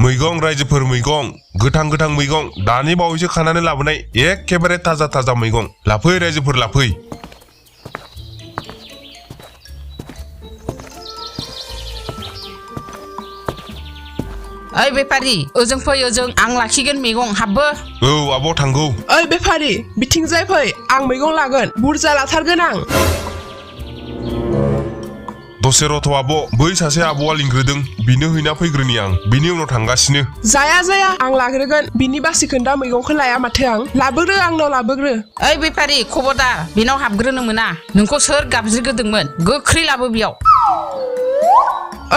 मैगं रायजोफोर मैगं गोथां मैगं दानि बावैसो खानानै लाबोनाय एखेबारे थाजा मैगं लाफै रायजोफोर लाफै ओइ बेफारि ओजों फै ओजों आं लाखिगोन मैगं हाबबो औ आब' थांगौ ओइ बेफारि बिथिंजाय फै आं मैगं लागोन बुरजा लाथारगोन आं दसे रथ' आब' बै सासे आब'आ लिंग्रोदों बिनो हैना फैग्रोनि आं बिनि उनाव थांगासिनो जाया आं लाग्रोगोन बिनि बासिखोन्दा मैगंखौ लाया माथो आं लाबोग्रो आंनाव लाबोग्रो ओइ बेफारि खबरदार बेनाव हाबग्रोनो मोना नोंखौ सोर गाबज्रिग्रोदोंमोन गोख्रै लाबो बेयाव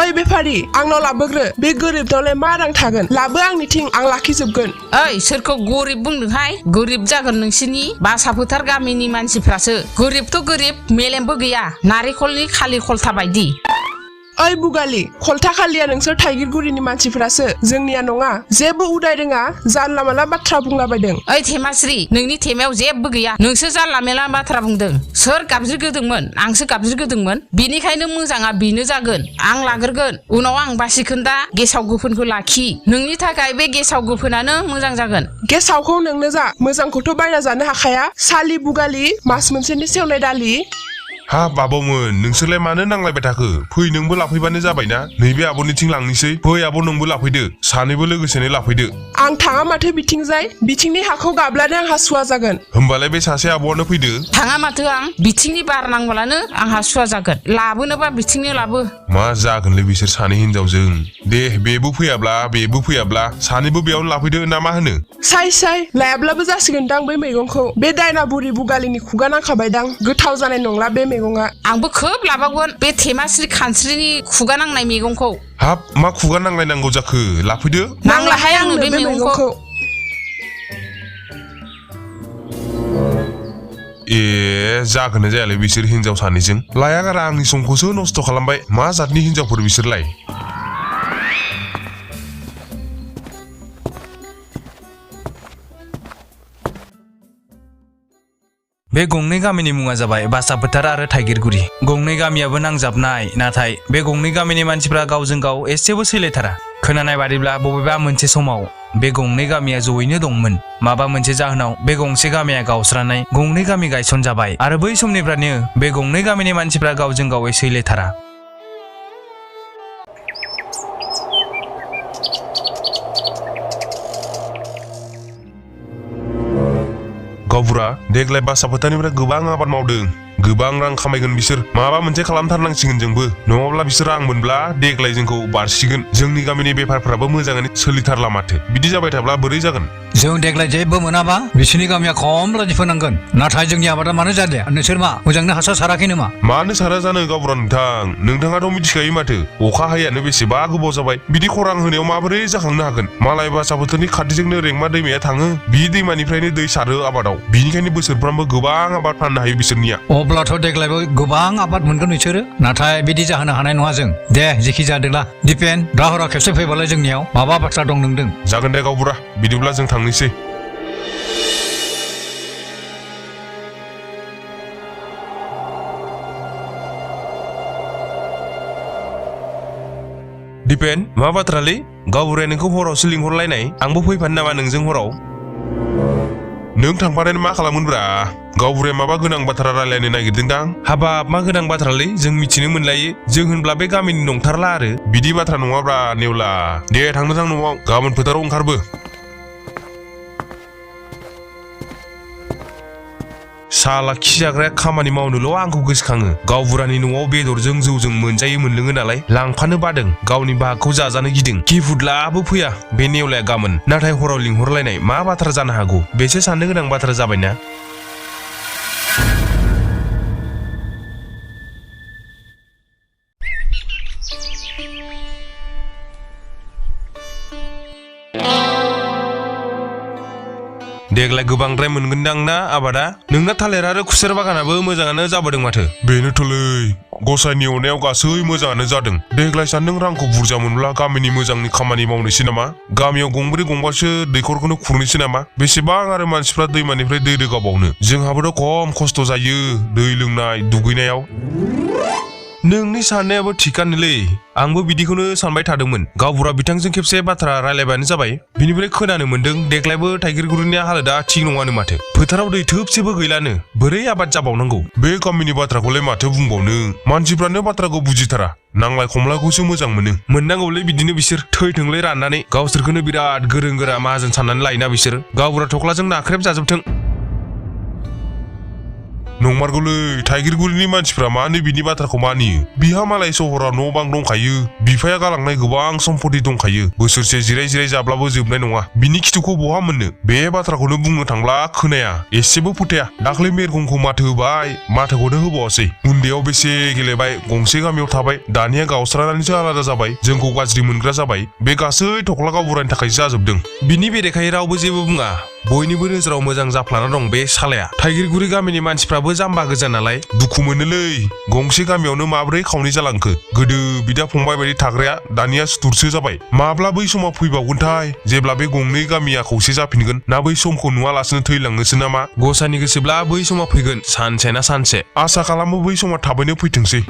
ओइ बेफारि आंनाव लाबोग्रो बे गोरिबनावलाय मा रां थागोन लाबो आंनिथिं आं लाखिजोबगोन ओइ सोरखौ गोरिब बुंदोंहाय गोरिब जागोन नोंसिनि बासा फोथार गामिनि मानसिफ्रासो गोरिबथ' गोरिब मेलेमबो गैया नारेंखलनि खालि खलथा बायदि ओइ बुगालि खलथा खालिया नोंसोर थाइगिरगुरिनि मानसिफ्रासो जोंनिया नङा जेबो उदाय रोङा जानला माला बाथ्रा बुंलाबायदों ओइ थेमास्रि नोंनि थेमायाव जेबो गैया नोंसो जानला मेला बाथ्रा बुंदों सोर गाबज्रिग्रोदोंमोन आंसो गाबज्रिग्रोदोंमोन बिनिखायनो मोजाङा बेनो जागोन आं लाग्रोगोन उनाव आं बासिखोन्दा गेसाव गोफोनखौ लाखि नोंनि थाखाय बे गेसाव गोफोनानो मोजां जागोन गेसावखौ नोंनो जा मोजांखौथ' बायना जानो हाखाया सालि बुगालि मास मोनसेनि सेवनाय दालि हा बाबौमोन नोंसोरलाय मानो नांलायबाय थाखो फै नोंबो लाफैबानो जाबायना नैबे आब'निथिं लांनोसै फै आब' नोंबो लाफैदो सानैबो लोगोसेनो लाफैदो आं थाङा माथो बिथिंजाय बिथिंनि हाखौ गाब्लानो आंहा सुवा जागोन होमबालाय बे सासे आब'आनो फैदो थाङा माथो आं बिथिंनि बार नांब्लानो आंहा सुवा जागोन लाबोनोबा बिथिंनो लाबो मा जागोनलै बिसोर सानै हिनजावजों दे बेबो फैयाब्ला सानैबो बेयावनो लाफैदो ना मा होनो साय लायाब्लाबो जासिगोनदां बै मैगंखौ बे दायना बुरि बुगालिनि खुगा नांखाबायदां गोथाव जानाय नंला बे मैगङा आंबो खोब लाबावगोन बे थेमास्रि खानस्रिनि खुगा नांनाय मैगंखौ हाब मा खुगा नांलायनांगौ जाखो लाफैदो नांलाहाय आंनो बे मैगंखौ ए जागोन जायालै बिसोर हिनजाव सानैजों लाया गारा आंनि समखौसो नस्थ' खालामबाय मा जातनि हिनजावफोर बिसोरलाय बे गंनै गामिनि मुङा जाबाय बासा फोथार आरो थाइगिरगुरि गंनै गामियाबो नांजाबनाय नाथाय बे गंनै गामिनि मानसिफ्रा गावजों गाव एसेबो सैलायथारा खोनानाय बादिब्ला बबेबा मोनसे समाव बे गंनै गामिया जयैनो दंमोन माबा मोनसे जाहोनाव बे गंसे गामिया गावस्रानाय गंनै गामि गायसनजाबाय आरो बै समनिफ्रायनो बे गंनै गामिनि मानसिफ्रा गावजों गाव सैलायथारा गावबुरा देग्लाय बासा फोथारनिफ्राय गोबां आबाद मावदों गोबां रां खामायगोन बिसोर माबा मोनसे खालामथारनांसिगोन जोंबो नङाब्ला बिसोर रां मोनब्ला देग्लाय जोंखौ बारसिगोन जोंनि गामिनि बेफारफ्राबो मोजाङैनो सोलिथारला माथो बिदि जाबाय थाब्ला बोरै जागोन जों देग्लाय जेबो मोनाबा बिसोरनि गामिया खम राजि फोनांगोन नाथाय जोंनि आबादा मानो जालिया नोंसोर मा मोजांनो हासार साराखै नामा मानो सारा जानो गावबुरा नोंथाङाथ' मिथिखायो माथो अखा हायानो बेसेबा गोबाव जाबाय बिदि खरां होनायाव माबोरै जाखांनो हागोन मालाय बासा बोथोरनि खाथिजोंनो रेंमा दैमाया थाङो बि दैमानिफ्रायनो दै सारो आबादाव बिनिखायनो बोसोरफ्रामबो गोबां आबाद फाननो हायो बिसोरनिया अब्लाथ' देग्लायबो गोबां आबाद मोनगोन नोंसोरो नाथाय बिदि जाहोनो हानाय नङा जों दे जेखि जादोंला दिपेन राहुरा खेबसे फैबालाय जोंनियाव माबा बाथ्रा दं नोंदों जागोन दे गावबुरा बिदिब्ला जों थांनोसै दिपेन मा बाथ्रालै गावबुराया नोंखौ हरावसो लिंहरलायनाय आंबो फैफानो नामा नोंजों हराव नों थांफानानै मा खालामगोनब्रा गावबुराया माबा गोनां बाथ्रा रायलायनो नागिरदोंदां हाबाब मा गोनां बाथ्रालै जों मिथिनो मोनलायो जों होनब्ला बे गामिनि नंथारला आरो बिदि बाथ्रा नङाब्रा नेवला दे थांनो थां न'आव गाबोन फोथाराव ओंखारबो साला खिजाग्राया खामानि मावनोल' आंखौ गोसोखाङो गावबुरानि न'आव बेदरजों जौजों मोनजायो मोनलोङो नालाय लांफानो बादों गावनि बाहागखौ जाजानो गिदों किफुदलाबो फैया बे नेवलाया गामोन नाथाय हराव लिंहरलायनाय मा बाथ्रा जानो हागौ बेसो साननो गोनां बाथ्रा जाबायना देग्लाय गोबांद्राय मोनगोनदां ना आबादा नोंना थालिर आरो खुसेर बागानाबो मोजाङानो जाबोदों माथो बेनोथ'लै गसाइनि अननायाव गासै मोजाङानो जादों देग्लाय सानदों रांखौ बुरजा मोनब्ला गामिनि मोजांनि खामानि मावनोसै नामा गामियाव गंब्रै गंबासो दैखरखौनो खुरनोसै नामा बेसेबां आरो मानसिफ्रा दैमानिफ्राय दै रोगाबावनो जोंहाबोथ' खम खस्थ' जायो दै लोंनाय दुगैनायाव नोंनि साननायाबो थिगानोलै आंबो बिदिखौनो सानबाय थादोंमोन गावबुरा बिथांजों खेबसे बाथ्रा रायलायबानो जाबाय बिनिफ्राय खोनानो मोनदों देग्लायबो थाइगिरगुरिनि हालोदा थिग नङानो माथो फोथाराव दै थोबसेबो गैलानो बोरै आबाद जाबावनांगौ बे गामिनि बाथ्राखौलाय माथो बुंबावनो मानसिफ्रानो बाथ्राखौ बुजिथारा नांलाय खमलायखौसो मोजां मोनो मोननांगौलै बिदिनो बिसोर थैथोंलै राननानै गावसोरखौनो बिराद गोरों गोरा माहाजोन साननानै लायोना बिसोर गावबुरा थख्लाजों नाख्रेब जाजोबथों नंमारगौलै थाइगिरगुरिनि मानसिफ्रा मानो बिनि बाथ्राखौ मानियो बिहा मालाय सहराव न' बां दंखायो बिफाया गालांनाय गोबां सम्पति दंखायो बोसोरसे जिराय जिराय जाब्लाबो जोबनाय नङा बिनि खिथुखौ बहा मोननो बे बाथ्राखौनो बुंनो थांब्ला खोनाया एसेबो फोथाया दाख्लै मेरगंखौ माथो होबाय माथोखौनो होबावासै उन्दैयाव बेसे गेलेबाय गंसे गामियाव थाबाय दानिया गावस्रानानैसो आलादा जाबाय जोंखौ गाज्रि मोनग्रा जाबाय बे गासै थख्ला गावबुरानि थाखायसो जाजोबदों बिनि बेरेखायै रावबो जेबो बुङा बयनिबो नोजोराव मोजां जाफ्लाना दं बे सालाया थाइगिरगुरि गामिनि मानसिफ्राबो जाम्बा गोजा नालाय दुखु मोनोलै गंसे गामियावनो माब्रै खावनै जालांखो गोदो बिदा फंबाय बायदि थाग्राया दानिया सुथुरसो जाबाय माब्ला बै समाव फैबावगोनथाय जेब्ला बे गंनै गामिया खौसे जाफिनगोन ना बै समखौ नुवालासिनो थैलांनोसो नामा गसाइनि गोसोब्ला बै समाव फैगोन सानसे ना सानसे आसा खालामो बै समा थाबैनो फैथोंसै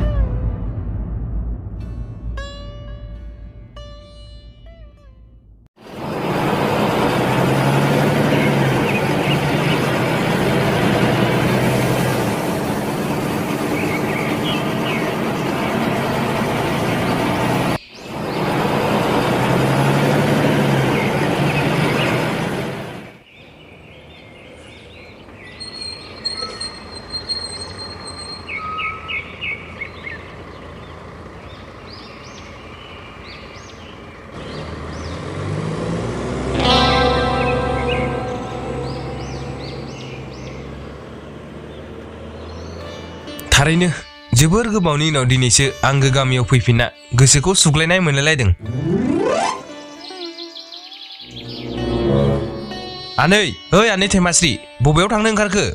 थारैनो जोबोर गोबावनि उनाव दिनैसो आंगो गामियाव फैफिनना गोसोखौ सुग्लायनाय मोनलायलायदों आनै ओइ आनै थेमास्रि बबेयाव थांनो ओंखारखो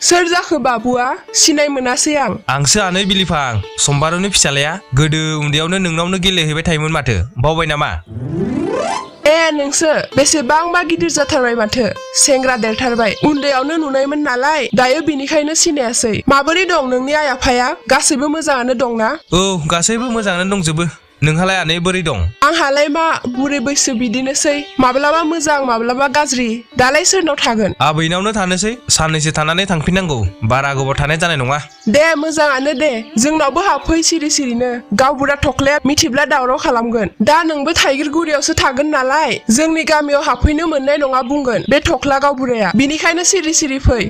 सोर जाखो बाबुआ सिनाय मोनासै आंसो आनै बिलिफां सम्बारुनि फिसालाया गोदो उन्दैयावनो नोंनावनो गेलेहैबाय थायोमोन माथो बावबाय नामा ए नोंसो बेसेबांबा गिदिर जाथारबाय माथो सेंग्रा देरथारबाय उन्दैयावनो नुनायमोन नालाय दायो बिनिखायनो सिनायासै माबोरै दं नोंनि आइ आफाया गासैबो मोजाङानो दंना औ गासैबो मोजाङानो दंजोबो नोंहालाय आनै बोरै दं आंहालाय मा बुरै बैसो बिदिनोसै माब्लाबा मोजां माब्लाबा गाज्रि दालाय सोरनाव थागोन आबैनावनो थानोसै साननैसो थानानै थांफिननांगौ बारा गोबाव थानाय जानाय नङा दे मोजाङानो दे जोंनावबो हाबफै सिरि सिरिनो गावबुरा थख्लाया मिथिब्ला दावराव खालामगोन दा नोंबो थाइगिरगुरियावसो थागोन नालाय जोंनि गामियाव हाबफैनो मोननाय नङा बुंगोन बे थख्ला गावबुराया बिनिखायनो सिरि सिरि फै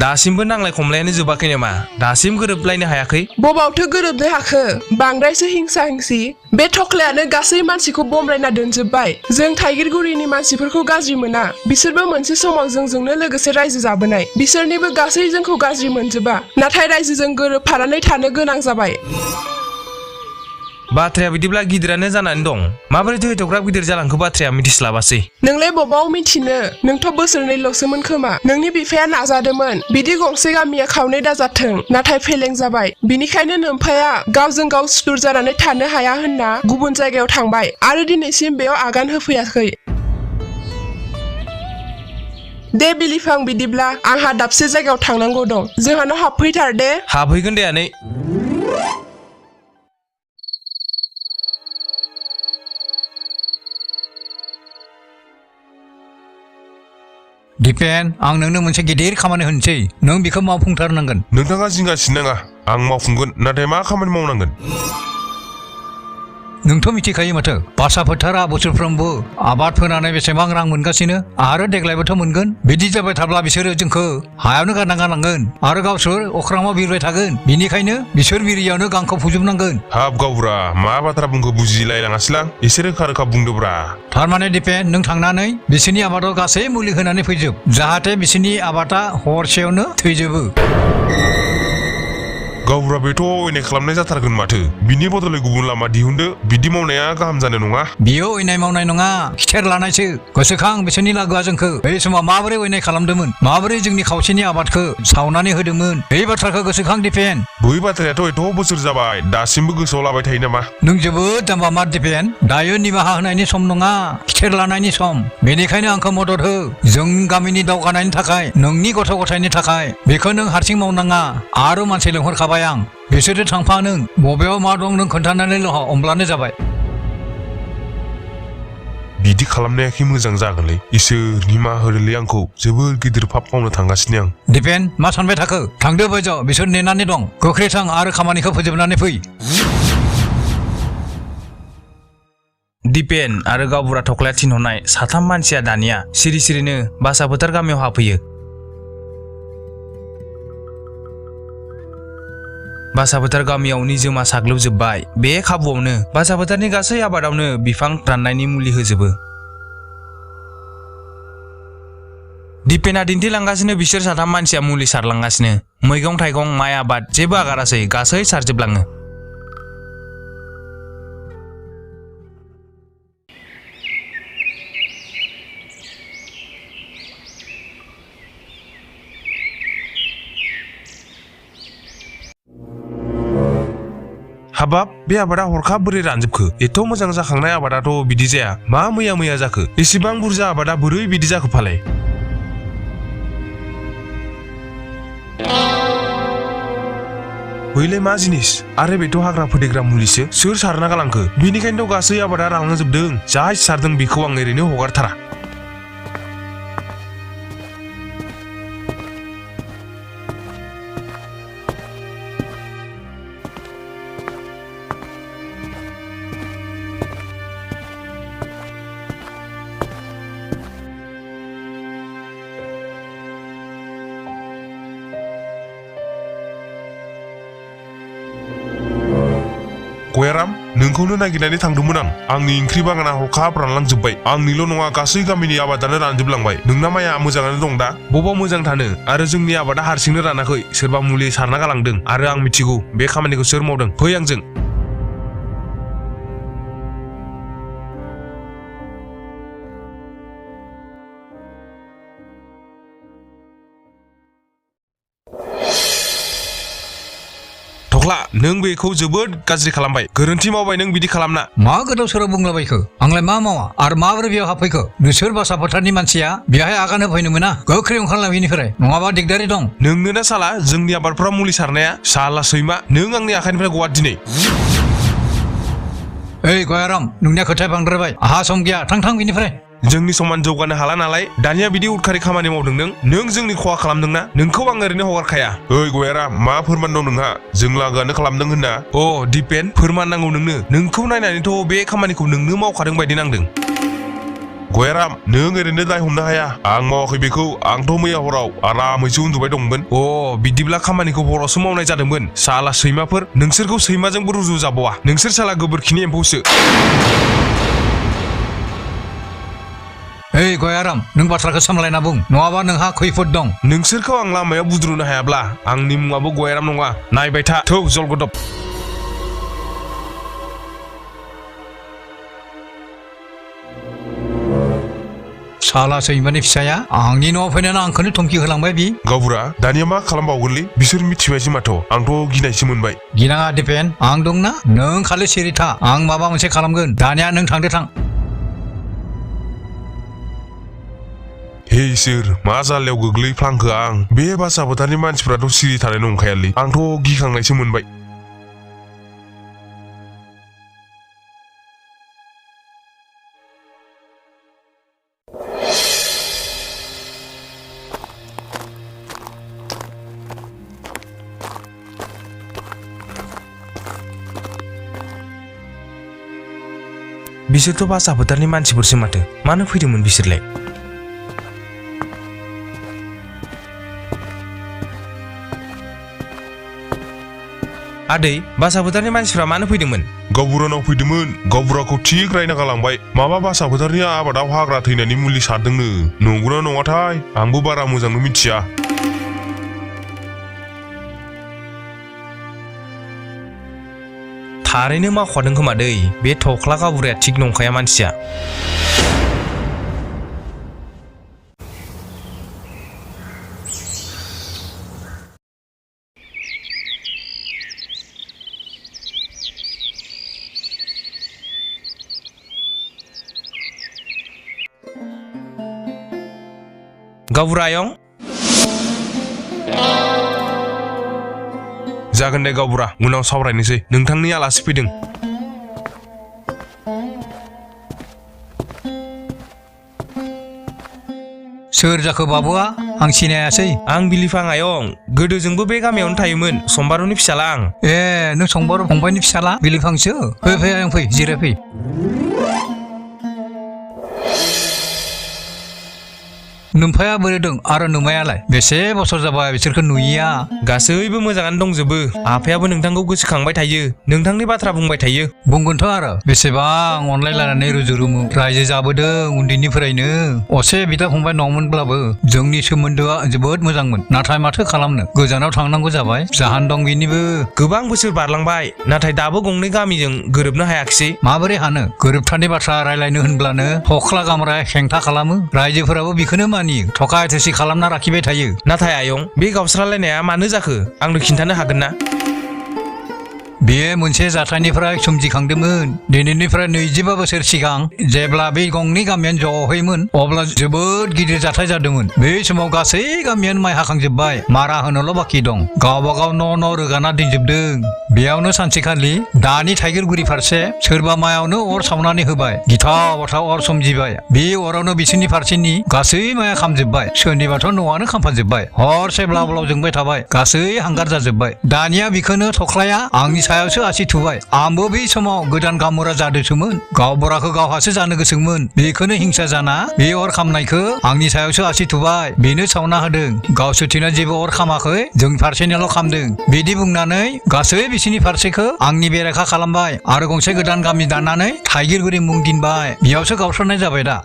दासिमबो नांलाय खमलायानो जोबाखै नामा दासिम गोरोबलायनो हायाखै बबावथो गोरोबनो हाखो बांद्रायसो हिंसा हिंसि बे थख्लायानो गासै मानसिखौ बमब्रायना दोनजोब्बाय जों थाइगिरगुरिनि मानसिफोरखौ गाज्रि मोना बिसोरबो मोनसे समाव जोंजोंनो लोगोसे रायजो जाबोनाय बिसोरनिबो गासै जोंखौ गाज्रि मोनजोबा नाथाय रायजोजों गोरोबफानानै थानो गोनां जाबाय बाथ्राया बिदिब्ला गिदिरानो जानानै दं माबोरैथो एथ'ग्राब गिदिर जालांखो बाथ्राया मिथिस्लाबासै नोंलाय बबाव मिथिनो नोंथ' बोसोरनैल'सोमोन खोमा नोंनि बिफाया नाजादोंमोन बिदि गंसे गामिया खावनै दाजाथों नाथाय फेलें जाबाय बिनिखायनो नोमफाया गावजों गाव सुथुर जानानै थानो हाया होनना गुबुन जायगायाव थांबाय आरो दिनैसिम बेयाव आगान होफैयाखै दे बिलिफां बिदिब्ला आंहा दाबसे जायगायाव थांनांगौ दं जोंहानाव हाबफैथार दे हाबहैगोन दे आनै दिपेन आं नोंनो मोनसे गिदिर खामानि होनोसै नों बेखौ मावफुंथारनांगोन नोंथाङा जिंगासिनो नाङा आं मावफुंगोन नाथाय मा खामानि मावनांगोन नोंथ' मिथिखायो माथो बासा फोथारा बोसोरफ्रोमबो आबाद फोनानै बेसेबां रां मोनगासिनो आरो देग्लायबोथ' मोनगोन बिदि जाबाय थाब्ला बिसोरो जोंखौ हायावनो गारना गालांगोन आरो गावसोर अख्राङाव बिरबाय थागोन बिनिखायनो बिसोर बिरियावनो गांखौ फुजोबनांगोन हाब गावबुरा मा बाथ्रा बुंखो बुजिलायलाङासैलां एसे रोखा रोखा बुंदोब्रा थारमाने दिपेन नों थांनानै बिसोरनि आबादाव गासै मुलि होनानै फैजोब जाहाथे बिसोरनि आबादा हरसेयावनो थैजोबो गावबुरा बेथ' अयनाय खालामनाय जाथारगोन माथो बिनि बदलै गुबुन लामा दिहुनदो बिदि मावनाया गाहाम जानाय नङा बियो अयनाय मावनाय नङा खिथेर लानायसो गोसोखां बिसोरनि लागोआ जोंखो बै समाव माबोरै अयनाय खालामदोंमोन माबोरै जोंनि खावसेनि आबादखौ सावनानै होदोंमोन बे बाथ्राखौ गोसोखां दिपेन बै बाथ्रायाथ' एथ' बोसोर जाबाय दासिमबो गोसोआव लाबाय थायो नामा नों जोबोद जाम्बा मार दिपेन दायो निमाहा होनायनि सम नङा खिथेर लानायनि सम बेनिखायनो आंखौ मदद हो जों गामिनि दावगानायनि थाखाय नोंनि गथ' गथायनि थाखाय बेखौ नों हारसिं मावनाङा आरो मानसि लिंहरखाबाय आं बिसोरो थांफा नों बबेयाव मा दं नों खोन्थानानैल' अमब्लानो जाबाय बिदि खालामनायाखि मोजां जागोनलै इसोर निमाहा होदोलै आंखौ जोबोर गिदिर पाप मावनो थांगासिनो आं दिपेन मा सानबाय थाखो थांदो बायज' बिसोर नेनानै दं गोख्रै थां आरो खामानिखौ फोजोबनानै फै दिपेन आरो गावबुरा थख्लाया थिनहरनाय साथाम मानसिया दानिया सिरि सिरिनो बासा फोथार गामियाव हाबफैयो बासा फोथार गामियाव निजोमा साग्लोबजोबबाय बे खाबुआवनो बासा फोथारनि गासै आबादावनो बिफां राननायनि मुलि होजोबो दिपेना दिन्थिलांगासिनो बिसोर साथाम मानसिया मुलि सारलांगासिनो मैगं थाइगं माइ आबाद जेबो आगारासै गासै सारजोबलाङो हाबाब बे आबादा हरखाब बोरै रानजोबखो एथ' मोजां जाखांनाय आबादाथ' बिदि जाया मा मैया जाखो एसेबां बुरजा आबादा बोरै बिदि जाखो फालाय बैलाय मा जिनिस आरो बेथ' हाग्रा फोथैग्रा मुलिसो सोर सारना गालांखो बिनिखायनोथ' गासै आबादा रानलांजोबदों जाय सारदों बेखौ आं ओरैनो हगारथारा गयाराम नोंखौनो नागिरनानै थांदोंमोन आंनि ओंख्रि बागाना हरखाब रानलांजोबबाय आंनिल' नङा गासै गामिनि आबादानो रानजोबलांबाय नोंना माइया मोजाङानो दं दा बबाव मोजां थानो आरो जोंनि आबादा हारसिंनो रानाखै सोरबा मुलि सारना गालांदों आरो आं मिथिगौ बे खामानिखौ सोर मावदों फै आंजों नों बेखौ जोबोद गाज्रि खालामबाय गोरोन्थि मावबाय नों बिदि खालामना मा गोदाव सोराव बुंलाबायखो आंलाय मा मावा आरो माबोरै बेयाव हाबफैखो नोंसोर बासा फोथारनि मानसिया बेहाय आगान होफैनो मोना गोख्रै ओंखारलां बेनिफ्राय नङाबा दिगदारि दं नोंनो ना साला जोंनि आबादफोराव मुलि सारनाया साला सैमा नों आंनि आखाइनिफ्राय गवा दिनै ओइ गयाराम नोंनिया खोथाया बांद्रायबाय आहा सम गैया थां बेनिफ्राय जोंनि समान जौगानो हाला नालाय दानिया बिदि उदखारि खामानि मावदों नों जोंनि खहा खालामदोंना नोंखौ आं ओरैनो हगारखाया ओइ गयारा मा फोरमान दं नोंहा जों लागोआनो खालामदों होनना अ दिपेन फोरमान नांगौ नोंखौ नायनानैथ' बे खामानिखौ नोंनो मावखादों बायदि नांदों गयाराम नों ओरैनो दाय हमनो हाया आं मावाखै बेखौ आंथ' मैया हराव आरामैसो उन्दुबाय दंमोन अ बिदिब्ला खामानिखौ हरावसो मावनाय जादोंमोन साला सैमाफोर नोंसोरखौ सैमाजोंबो रुजुजाबावा नोंसोर साला गोबोरखिनि एम्फौसो ओइ गयाराम नों बाथ्राखौ सामलायना बुं नङाबा नोंहा खैफोद दं नोंसोरखौ आं लामायाव बुद्रुनो हायाब्ला आंनि मुङाबो गयाराम नङा नायबाय था थौ जलगदब साला सैमानि फिसाया आंनि न'आव फैनानै आंखौनो धमकि होलांबाय बि गावबुरा दानिया मा खालामबावगोनलै बिसोर मिथिबायसो माथो आंथ' गिनायसो मोनबाय गिनाङा दिपेन आं दंना नों खालि सिरि था आं माबा मोनसे खालामगोन दानिया नों थां हे इसोर मा जालायाव गोग्लैफ्लांखो आं बे बासा फोथारनि मानसिफ्राथ' सिरि थानाय नंखायालै आंथ' गिखांनायसो मोनबाय बिसोरथ' बासा फोथारनि मानसिफोरसो माथो मानो फैदोंमोन बिसोरलाय आदै बासा फोथारनि मानसिफ्रा मानो फैदोंमोन गावबुरानाव फैदोंमोन गावबुराखौ थिग रायना गालांबाय माबा बासा फोथारनि आबादाव हाग्रा थैनायनि मुलि सारदोंनो नंगौना नङाथाय आंबो बारा मोजाङै मिथिया थारैनो मावखादों खोमा दै बे थख्ला गावबुराया थिग नंखाया मानसिया गावबुरा आयं जागोन दे गावबुरा उनाव सावरायनोसै नोंथांनि आलासि फैदों सोर जाखो बाबुआ आं सिनायासै आं बिलिफां आयं गोदो जोंबो बे गामियावनो थायोमोन सम्बारुनि फिसाला आं ए नों संबार फंबायनि फिसाला बिलिफांसो फै फै आयं फै जिरायफै नोमफाया बोरै दं आरो नोमायालाय बेसे बोसोर जाबाय बिसोरखौ नुयिया गासैबो मोजाङानो दंजोबो आफायाबो नोंथांखौ गोसोखांबाय थायो नोंथांनि बाथ्रा बुंबाय थायो बुंगोनथ' आरो बेसेबां अनलायलायनानै रुजु रुमु रायजो जाबोदों उन्दैनिफ्रायनो असे बिदा फंबाय नङामोनब्लाबो जोंनि सोमोन्दोआ जोबोद मोजांमोन नाथाय माथो खालामनो गोजानाव थांनांगौ जाबाय जाहोन दं बेनिबो गोबां बोसोर बारलांबाय नाथाय दाबो गंनै गामिजों गोरोबनो हायाखिसै माबोरै हानो गोरोबथानि बाथ्रा रायलायनो होनब्लानो थख्ला गामराया हेंथा खालामो रायजोफोराबो बेखौनो थखाय थोसि खालामना लाखिबाय थायो नाथाय आयं बे गावस्रालायनाया मानो जाखो आंनो खिन्थानो हागोन ना बेयो मोनसे जाथायनिफ्राय सोमजिखांदोंमोन दिनैनिफ्राय 25 बोसोर सिगां जेब्ला बे गंनै गामियानो जहैमोन अब्ला जोबोद गिदिर जाथाय जादोंमोन बे समाव गासै गामियानो माइ हाखांजोब्बाय मारा होनोल' बाखि दं गावबा गाव न' रोगाना दोनजोबदों बेयावनो सानसेखालि दानि थाइगिरगुरि फारसे सोरबा मायावनो अर सावनानै होबाय गिथाव बाथाव अर सोमजिबाय बे अरावनो बिसोरनि फारसेनि गासै माया खामजोब्बाय सोरनिबाथ' न'आनो खामफाजोब्बाय हरसे ब्लाव ब्लाव जोंबाय थाबाय गासै हांगार जाजोब्बाय दानिया बेखौनो थख्लाया आंनि सायावसो आसि थुबाय आंबो बै समाव गोदान गामबुरा जादोंसोमोन गावबुराखौ गावहासो जानो गोसोमोन बेखौनो हिंसा जाना बे अर खामनायखौ आंनि सायावसो आसि थुबाय बेनो सावना होदों गावसोरथिना जेबो अर खामाखै जों फारसेनिल' खामदों बिदि बुंनानै गासै बिसिनि फारसेखौ आंनि बेरेखा खालामबाय आरो गंसे गोदान गामि दाननानै थाइगिरगुरि मुं दिनबाय बेयावसो गावस्रानाय जाबाय दा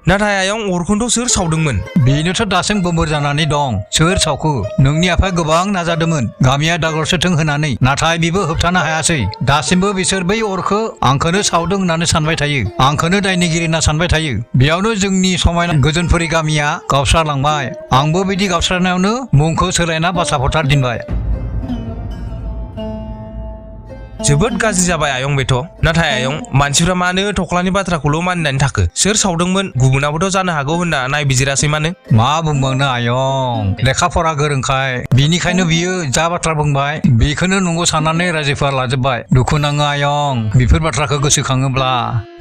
नाथाय आयं अरखौथ' सोर सावदोंमोन बेनोथ' दासिम गोमोर जानानै दं सोर सावखो नोंनि आफाया गोबां नाजादोंमोन गामिया दागरसोथों होनानै नाथाय बेबो होबथानो हायासै दासिमबो बिसोर बै अरखौ आंखौनो सावदों होननानै सानबाय थायो आंखौनो दायनिगिरि होनना सानबाय थायो बेयावनो जोंनि समायना गोजोनफुरि गामिया गावस्रालांबाय आंबो बिदि गावस्रानायावनो मुंखौ सोलायना बासा फोथार दोनबाय जोबोद गाज्रि जाबाय आयं बेथ' नाथाय आयं मानसिफ्रा मानो थख्लानि बाथ्राखौल' मानिनानै थाखो सोर सावदोंमोन गुबुनाबोथ' जानो हागौ होनना नायबिजिरासै मानो मा बुंबावनो आयं लेखा फरा गोरोंखाय बिनिखायनो बियो जा बाथ्रा बुंबाय बेखौनो नंगौ साननानै रायजोफोरा लाजोबबाय दुखु नाङो आयं बेफोर बाथ्राखौ गोसोखाङोब्ला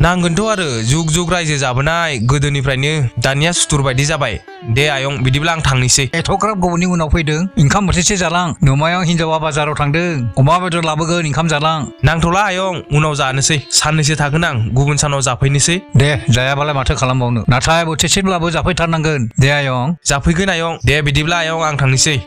नांगोनथ' आरो जुग जुग रायजो जाबोनाय गोदोनिफ्रायनो दानिया सुथुर बायदि जाबाय दे आयं बिदिब्ला आं थांनोसै एथ'ग्राब गोबावनि उनाव फैदों ओंखाम बोथिसे जालां नोमायाव हिनजावा बाजाराव थांदों अमा बेदर लाबोगोन ओंखाम जालां नांथ'ला आयं उनाव जानोसै साननैसो थागोन आं गुबुन सानाव जाफैनोसै दे जायाबालाय माथो खालामबावनो नाथाय बोथिसेब्लाबो जाफैथारनांगोन दे आयं जाफैगोन आयं दे बिदिब्ला आयं आं थांनोसै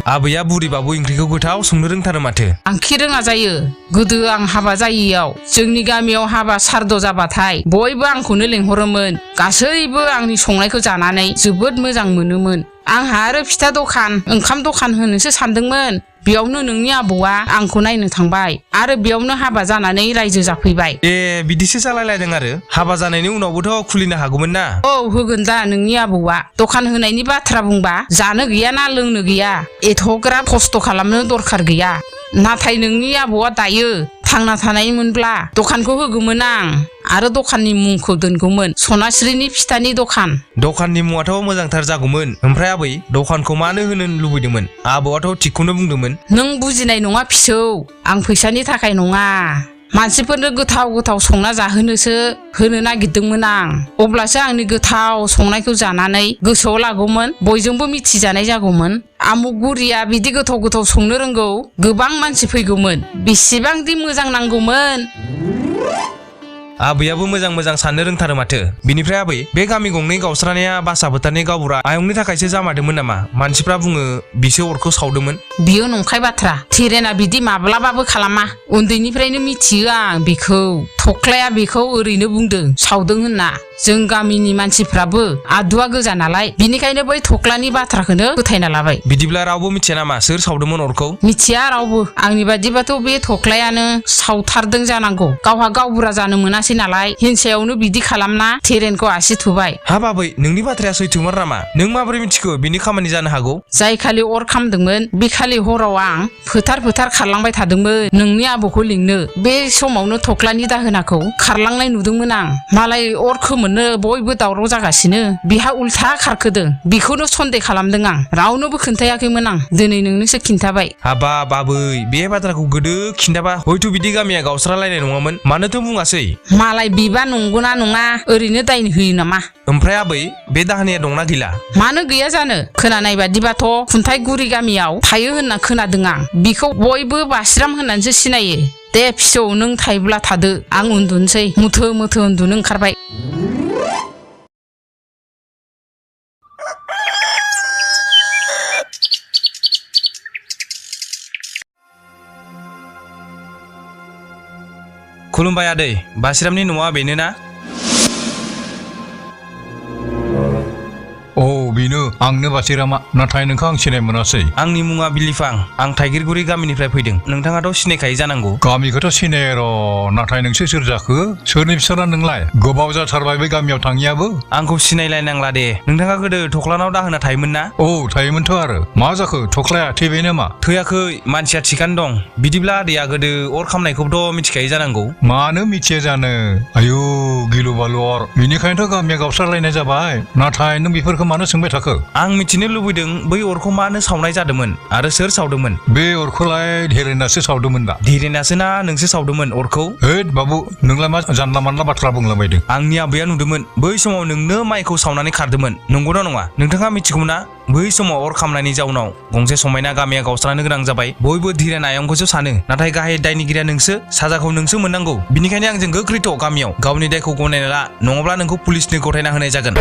आबैया बुरिबाबो ओंख्रिखौ गोथाव संनो रोंथारो माथो आंखि रोङा जायो गोदो आं हाबा जायियाव जोंनि गामियाव हाबा सारद' जाबाथाय बयबो आंखौनो लेंहरोमोन गासैबो आंनि संनायखौ जानानै जोबोद मोजां मोनोमोन आंहा आरो फिथा दखान ओंखाम दखान होनोसो सानदोंमोन बेयावनो नोंनि आबौआ आंखौ नायनो थांबाय आरो बेयावनो हाबा जानानै रायजो जाफैबाय ए बिदिसो जालायलायदों आरो हाबा जानायनि उनावबोथ' खुलिनो हागौमोन ना औ होगोन दा नोंनि आबौआ दखान होनायनि बाथ्रा बुंबा जानो गैया ना लोंनो गैया एथ'ग्राब खस्थ' खालामनो दरखार गैया नाथाय नोंनि आबौआ दायो थांना थानायमोनब्ला दखानखौ होगौमोन आं आरो दखाननि मुंखौ दोनगौमोन सनास्रिनि फिथानि दखान दखाननि मुङाथ' मोजांथार जागौमोन ओमफ्राय आबै दखानखौ मानो होनो लुबैदोंमोन आबौआथ' थिगखौनो बुंदोंमोन नों बुजिनाय नङा फिसौ आं फैसानि थाखाय नङा मानसिफोरनो गोथाव गोथाव संना जाहोनोसो होनो नागिरदोंमोन आं अब्लासो आंनि गोथाव संनायखौ जानानै गोसोआव लागौमोन बयजोंबो मिथिजानाय जागौमोन आमुक बुरिया बिदि गोथाव गोथाव संनो रोंगौ गोबां मानसि फैगौमोन बेसेबांदि मोजां नांगौमोन आबैयाबो मोजां मोजां साननो रोंथारो माथो बिनिफ्राय आबै बे गामि गंनै गावस्रानाया बासा फोथारनि गावबुरा आयंनि थाखायसो जामारदोंमोन नामा मानसिफ्रा बुङो बिसो अरखौ सावदोंमन बियो नंखाय बाथ्रा थिरेना बिदि माब्लाबाबो खालामा उन्दैनिफ्रायनो मिथियो आं बिखौ थख्लाया बेखौ ओरैनो बुंदों सावदों होनना जों गामिनि मानसिफ्राबो आदुआ गोजा नालाय बिनिखायनो बै थख्लानि बाथ्राखौनो फोथायना लाबाय बिदिब्ला रावबो मिथिया नामा सोर सावदोंमोन अरखौ मिथिया रावबो आंनि बादिबाथ' बे थख्लायानो सावथारदों जानांगौ गावहा गावबुरा जानो मोनासै नालाय हिंसायावनो बिदि खालामना धीरेनखौ आसि थुबाय हाब आबै नोंनि बाथ्राया सैथोमोन नामा नों माबोरै मिथिखो बिनि खामानि जानो हागौ जाय खालि अर खामदोंमोन बे खालि हराव आं फोथार खारलांबाय थादोंमोन नोंनि आबौखौ लिंनो बे समावनो थख्लानि दाहोनाखौ खारलांनाय नुदोंमोन आं मालाय अर खोमोरनो बयबो दावराव जागासिनो बिहा उल्था खारखोदों बेखौनो सन्देह खालामदों आं रावनोबो खोन्थायाखैमोन आं दिनै नोंनोसो खिन्थाबाय हाबाब आबै बे बाथ्राखौ गोदो खिन्थाबा हयथ' बिदि गामिया गावस्रालायनाय नङामोन मानोथो बुङासै मालाय बिबा नंगौना नङा ओरैनो दायन होयो नामा ओमफ्राय आबै बे दाहोनाया दंना गैला मानो गैया जानो खोनानाय बादिबाथ' खुन्थाइगुरि गामियाव थायो होनना खोनादों आं बिखौ बयबो बासिराम होननानैसो सिनायो दे फिसौ नों थायोब्ला थादो आं उन्दुनोसै मुथो उन्दुनो ओंखारबाय खुलुमबाय आदै बासिरामनि न'आ बेनो ना औ बेनो आंनो बासिरामा नाथाय नोंखौ आं सिनाय मोनासै आंनि मुङा बिलिफां आं थाइगिरगुरि गामिनिफ्राय फैदों नोंथाङाथ' सिनायखायो जानांगौ गामिखौथ' सिनायो र' नाथाय नोंसो सोर जाखो सोरनि फिसाला नोंलाय गोबाव जाथारबाय बे गामियाव थाङियाबो आंखौ सिनायलायनांला दे नोंथाङा गोदो थख्लानाव दाहोना थायोमोन ना औ थायोमोनथ' आरो मा जाखो थख्लाया थैबाय नामा थैयाखै मानसिया थिगानो दं बिदिब्ला आदैया गोदो अर खामनायखौबोथ' मिथिखायो जानांगौ मानो मिथिया जानो आयु गिलु बालु अर बेनिखायनोथ' गामिया गावस्रालायनाय जाबाय नाथाय नों बेफोरखौ मानो सोंबाय थाखो आं मिथिनो लुबैदों बै अरखौ मानो सावनाय जादोंमोन आरो सोर सावदोंमोन बे अरखौलाय धीरेनासो सावदोंमोन दा धीरेनासो ना नोंसो सावदोंमोन अरखौ हैद बाबु नोंलाय मा जानला मानला बाथ्रा बुंलाबायदों आंनि आबैया नुदोंमोन बै समाव नोंनो माइखौ सावनानै खारदोंमोन नंगौना नङा नोंथाङा मिथिगौ ना बै समाव अर खामनायनि जाउनाव गंसे समायना गामिया गावस्रानो गोनां जाबाय बयबो धीरेन आयंखौसो सानो नाथाय गाहाय दायनिगिरिया नोंसो साजाखौ नोंसो मोननांगौ बिनिखायनो आंजों गोख्रैथ' गामियाव गावनि दायखौ गनायना ला नङाब्ला नोंखौ पुलिसनो गथायना होनाय जागोन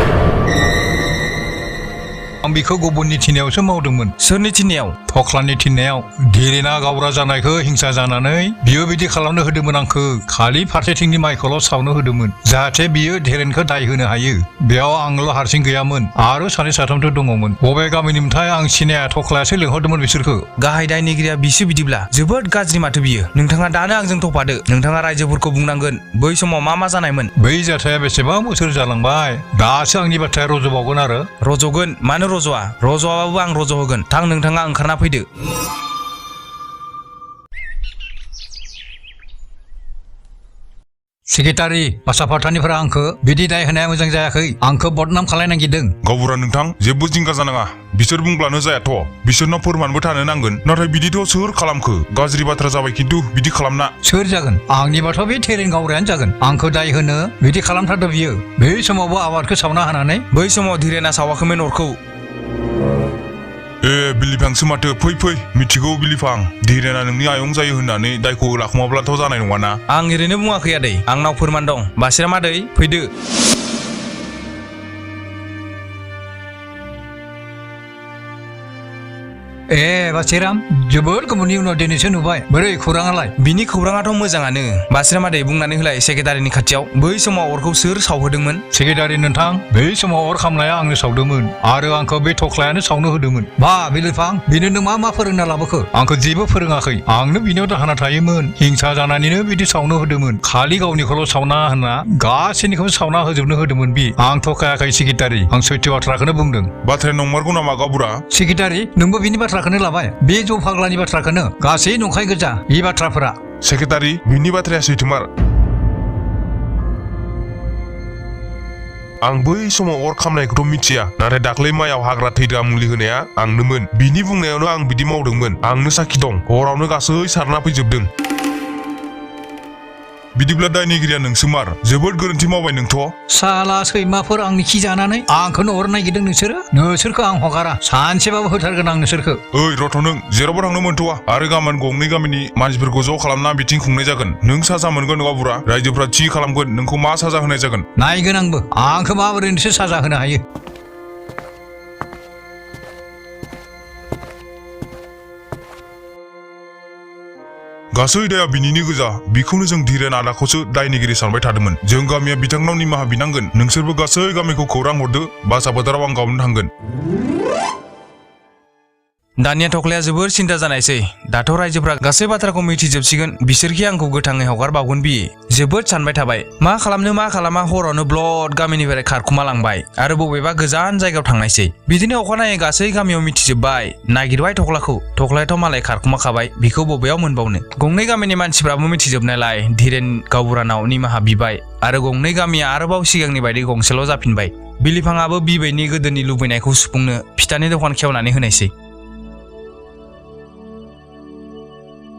आं बेखौ गुबुननि थिननायावसो मावदोंमोन सोरनि थिननायाव थख्लानि थिननायाव धीरेना गावरा जानायखौ हिंसा जानानै बियो बिदि खालामनो होदोंमोन आंखौ खालि फारसेथिंनि माइखौल' सावनो होदोंमोन जाहाथे बियो धीरेनखौ दाय होनो हायो बेयाव आंल' हारसिं गैयामोन आरो सानै साथामथ' दङमोन बबे गामिनिमोनथाय आं सिनाया थख्लायासो लिंहरदोंमोन बिसोरखौ गाहाय दायनिगिरिया बिसो बिदिब्ला जोबोद गाज्रि माथो बियो नोंथाङा दानो आंजों थफादो नोंथाङा रायजोफोरखौ बुंनांगोन बै समाव मा जानायमोन बै जाथाया बेसेबां बोसोर जालांबाय दासो आंनि बाथ्राया रज'बावगोन आरो रज'गोन मानो रज'आबाबो आं रज'होगोन थां नोंथाङा ओंखारना फैदो सेक्रेटारि बासाफाथानिफ्रा आंखौ बिदि दाय होनाया मोजां जायाखै आंखौ बदनाम खालायनो नागिरदों गावबुरा नोंथां जेबो जिंगा जानाङा बिसोर बुंब्लानो जायाथ' बिसोरनाव फोरमानबो थानो नांगोन नाथाय बिदिथ' सोर खालामखो गाज्रि बाथ्रा जाबाय खिन्थु बिदि खालामना सोर जागोन आंनिबाथ' बे धीरेन गावरायानो जागोन आंखौ दाय होनो बिदि खालामथारदों बियो बे समावबो आबादखौ सावना होनानै बै समाव धीरेना सावाखैमोन अरखौ बिलिफांसो माथो फै मिथिगौ बिलिफां धीरेना नोंनि आयं जायो होननानै दायखौ लाखुमाब्लाथ' जानाय नङाना आं ओरैनो बुङाखै आदै आंनाव फोरमान दं बासिराम आदै फैदो बासिराम जोबोद गोबावनि उनाव दिनैसो नुबाय बोरै खौराङालाय बिनि खौराङाथ' मोजाङानो बासिराम आदै बुंनानै होलाय सेक्रेटारिनि खाथियाव बै समाव अरखौ सोर सावहोदोंमोन सेक्रेटारि नोंथां बै समाव अर खामनाया आंनो सावदोंमोन आरो आंखौ बे थख्लायानो सावनो होदोंमोन बा बिलिफां बिनो नों मा फोरोंना लाबोखो आंखौ जेबो फोरोङाखै आंनो बिनियाव दाहोना थायोमोन हिंसा जानानैनो बिदि सावनो होदोंमोन खालि गावनिखौल' सावना होनना गासैनिखौबो सावना होजोबनो होदोंमोन बि आं थखायाखै सेक्रेटारि आं सैथो बाथ्राखौनो बुंदों बाथ्राया नंमारगौ नामा गावबुरा सेक्रेटारि नोंबो बिनि बाथ्राखौनो लाबाय बे जौ फाग्लानि बाथ्राखौनो गासै नंखाय गोजा बे बाथ्राफोरा सेक्रेटारि बिनि बाथ्राया सैथोमार आं बै समाव अर खामनायखौथ' मिथिया नाथाय दाख्लै माइयाव हाग्रा थैग्रा मुलि होनाया आंनोमोन बिनि बुंनायावनो आं बिदि मावदोंमोन आंनो साखि दं हरावनो गासै सारना फैजोबदों बिदिब्ला दायनिगिरिया नोंसो मार जोबोद गोरोन्थि मावबाय नोंथ' साला सैमाफोर आंनि खि जानानै आंखौनो हरनो नागिरदों नोंसोरखौ आं हगारा सानसेबाबो होथारगोन आं नोंसोरखौ ओइ रथ' नों जेरावबो थांनो मोनथ'वा आरो गाबोन गंनै गामिनि मानसिफोरखौ ज' खालामना मिटिं खुंनाय जागोन नों साजा मोनगोन गावबुरा रायजोफ्रा थि खालामगोन नोंखौ मा साजा होनाय जागोन नायगोन आंबो आंखौ माबोरै नोंसोर साजा होनो हायो गासै दाया बिनिनो गोजा बिखौनो जों धीरेन आदाखौसो दायनिगिरि सानबाय थादोंमोन जों गामिया बिथांनाव निमाहा बिनांगोन नोंसोरबो गासै गामिखौ खौरां हरदो बासा फोथाराव आं गावनो थांगोन दानिया थख्लाया जोबोर सिन्था जानायसै दाथ' रायजोफ्रा गासै बाथ्राखौ मिथिजोबसिगोन बिसोरखि आंखौ गोथाङै हगारबावगोन बियो जोबोद सानबाय थाबाय मा खालामनो मा खालामा हरावनो ब्लड गामिनिफ्राय खारखुमा लांबाय आरो बबेबा गोजान जायगायाव थांनायसै बिदिनो अखानायै गासै गामियाव मिथिजोबबाय नागिरबाय थख्लायाथ' मालाय खारखुमाखाबाय बिखौ बबेयाव मोनबावनो गंनै गामिनि मानसिफ्राबो मिथिजोबनायलाय धीरेन गावबुरानाव निमाहा बिबाय आरो गंनै गामिया आरोबाव सिगांनि बायदि गंसेल' जाफिनबाय बिलिफाङाबो बिबैनि गोदोनि लुबैनायखौ सुफुंनो फिथानि दखान खेवनानै होनायसै